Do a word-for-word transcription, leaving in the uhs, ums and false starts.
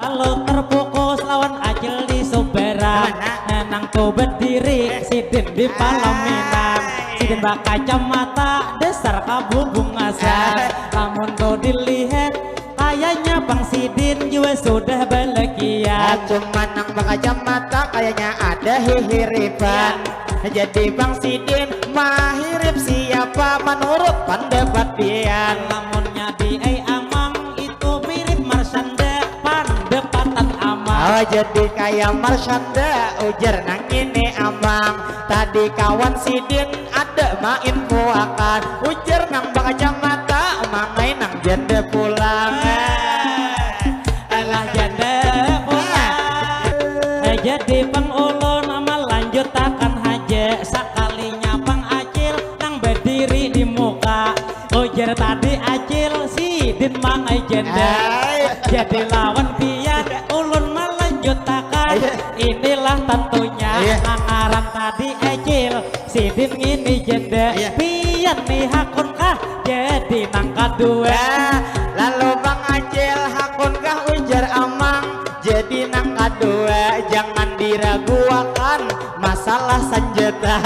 Lalu terpukus lawan Acil di Subaran. Nang tu berdiri sidin di palaminan. Sidin bakacamata dasar kabubungasan. Lamun tu dilihat kayanya pang sidin jua sudah balakian. Cuman nang bakacamata kayanya ada hihiripan. Jadi pang sidin mahirip siapa manurut pandapat pian? Lamunnya di ai amang itu mirip Marsyanda pandapatan amang. Oh, jadi kaya Marsyanda, ujar nang ini amang. Tadi kawan sidin ada main puakan, ujar nang bakacamata mangai nang janda pulang. Alah janda pulang. Eh, jadi pang ulun malanjutakan haja, sakalinya pang Acil nang berdiri di muka. Ujar tadi Acil sidin mangai janda. Jadi lawan pian ulun malanjutakan. Inilah tentunya nang ngaran tadi Acil sidin ngini janda. Pian nih hakunkah jadi nang kadua? Lalu pang Acil hakunkah ujar amang jadi nang kadua? Jangan diraguakan masalah sanjata.